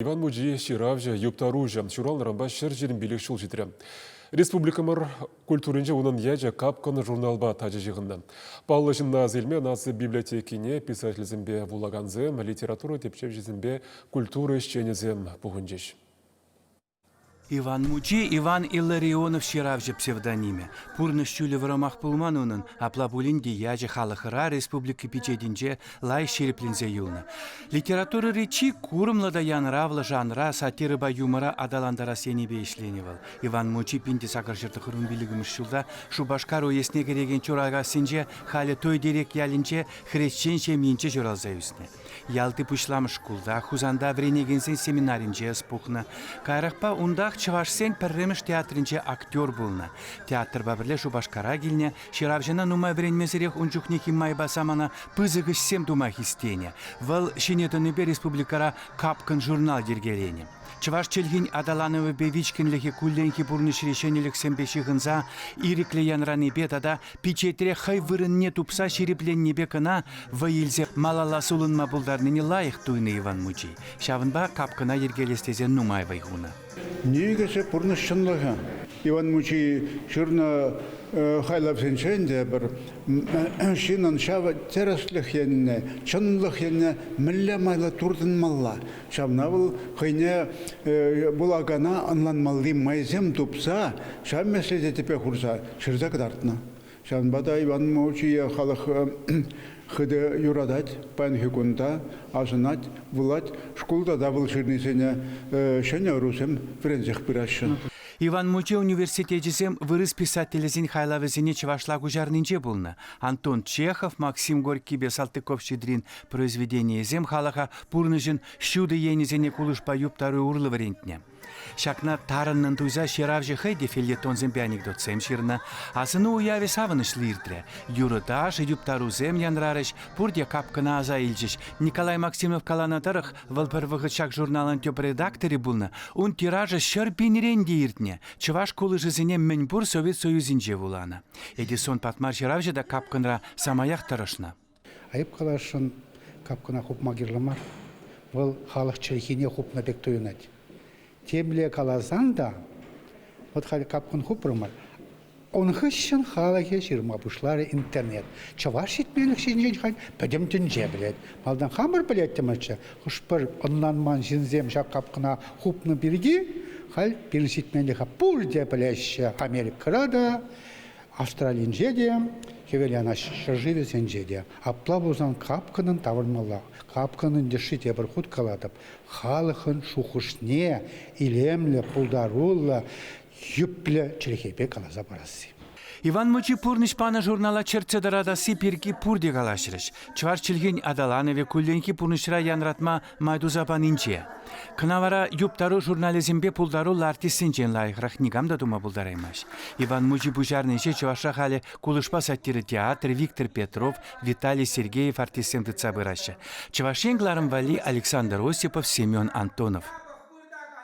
Иван Мучи ҫыравҫӑ, юптаруҫӑ ҫуралнӑранпа 125 ҫул ҫитрӗ. Республикӑмӑр культуринче унӑн ячӗ Капкӑн журналпа тачӑ ҫыхӑннӑ. Паллӑ ҫынна аса илме наци библиотекине писательсемпе вулакансем, литература тӗпчевҫисемпе культура ӗҫченӗсем пухӑнчӗҫ. Иван Мучи Иван Илларионов ҫыравҫӑ псевдонимӗ. Пурнӑҫ ҫулӗ вӑрӑмах пулман унӑн, апла пулин те ячӗ халӑхра республика пичетӗнче лайӑх ҫирӗпленсе юлнӑ. Литературӑри чи курӑмлӑ та янӑравлӑ жанра сатирӑпа юмора аталантарас енӗпе ӗҫленӗ вӑл. Иван Мучи 1895 ҫулта Шупашкар уесне кӗрекен Чуракассинче, халӗ Тойтерек ялӗнче хресчен ҫемйинче ҫуралса ӳснӗ. Ялти пуҫламӑш шкулта, Хусанта вӗренекенсен семинаринче ӑс пухнӑ. Каярахпа унтах чӑвашсен пӗрремӗш театрӗнче актер пулнӑ. Театрпа пӗрле Шупашкара килнӗ, Ҫыравҫӑна нумай вӗренмесӗрех ун чухнехи майпа самана пысӑк ӗҫсем тума хистенӗ. Вӑл ҫине тӑнипе республикӑра Капкӑн журнал йӗркеленӗ. Чӑваш чӗлхин аталанӑвӗпе вичкӗнлӗхӗ кулленхи пурнӑҫри ҫӗнӗлӗхсемпе ҫыхӑнса ирӗклӗ янранипе тата пичетре хӑй вырӑнне тупса ҫирӗпленнипе кӑна вӑй илсе малалла сулӑнма пултарнине лайӑх туйнӑ Иван Мучи. Ҫавӑнпа Капкӑна йӗркелес тесе нумай вӑй хунӑ. Никӗсӗ пурнӑҫ чӑнлӑхӗ. Иван Мучи ҫырнӑ хайлавсенчен те пӗр ҫыннӑн ҫав тӗрӗслӗх енне, чӑнлӑх енне мӗнле майлӑ туртӑнмалла, ҫавна вӑл хӑйне вулакана ӑнланмалли майсем тупса, ҫав меслете тӗпе хурса ҫырса кӑтартнӑ. Ҫавӑнпа та Иван Мучие халӑх хытӑ юратать, паянхи кун та асӑнать, вулать. Шкулта та вӑл ҫырнисене ҫӗнӗ ӑрусем вӗренсех пыраҫҫӗ. Иван Мучи университечӗсем вырӑс писателӗсен хайлавӗсене чӑвашла куҫарнинче пулнӑ. Антон Чехов, Максим Горькийпе Салтыков-Щедрин произведенийӗсем халӑха пурнӑҫӑн ҫутӑ енӗсене кулӑшпа юптару урлӑ вӗрентнӗ. Ҫакна тарӑннӑн туйса ҫыравҫӑ хӑй те фельетонсемпе анекдотсем ҫырнӑ. Асӑну уявӗ савӑнӑҫлӑ иртрӗ. Юрӑ-ташӑ, юптарусем янрарӗҫ, пурте капкӑна аса илчӗҫ. Николай Максимов каланӑ тӑрӑх, вӑл пӗр вӑхӑт ҫак журналӑн тӗп редакторӗ пулнӑ. Ун тиражӗ 100 пинрен те иртнӗ. Чӑваш кулӑшӗсене мӗнпур Совет Союзӗнче вуланӑ. Эдисон Патмар ҫыравҫӑ та капкӑнра самаях тӑрӑшнӑ. Айӑп каласшӑн капкӑна хупма кирлӗ мар. Вӑл халӑх чӗлхине хупнӑ пек туйӑнать. Темле каласан та, вот халь капкӑн хупрӑмӑр, ун хыҫҫӑн халӑхӗ ҫырма пуҫларӗ интернет. Чӑваш ҫитменлӗх ҫинчен халь пӗтӗм тӗнче пӗлет. Малтан хамӑр пӗлеттӗмӗрччӗ, хӑш-пӗр ӑнланман ҫынсем ҫак капкӑна хупнӑ пирки халь пирӗн ҫитменлӗхе пурте пӗлеҫҫӗ. Америкӑра та, Австралинче те, Хӗвеланӑҫ ҫӗршывӗсенче те. Апла пулсан капкӑнӑн таврӑнмалла. Капкӑнӑн йышши тепӗр хут калатӑп, халӑхӑн шухӑшне илемлӗ, пултаруллӑ, йӳплӗ чӗлхепе каласа парасси. Иван Мучи пурнӑҫ панӑ журнала чӗртсе тӑратасси пирки пурте калаҫрӗҫ. Чӑваш чӗлхин аталанӑвӗ кулленхи пурнӑҫра янратма май туса панинче. Кӑна вара юптару журналӗсемпе пултаруллӑ артистсенчен лайӑхрах никам та тума пултараймасть. Иван Мучи пуҫарнӑ ӗҫе чӑвашра халӗ кулӑшпа сатира театрӗ Виктор Петров, Виталий Сергеев артистсем тытса пыраҫҫӗ. Чӑваш Ен кӑларӑм валли Александр Осипов, Семен Антонов.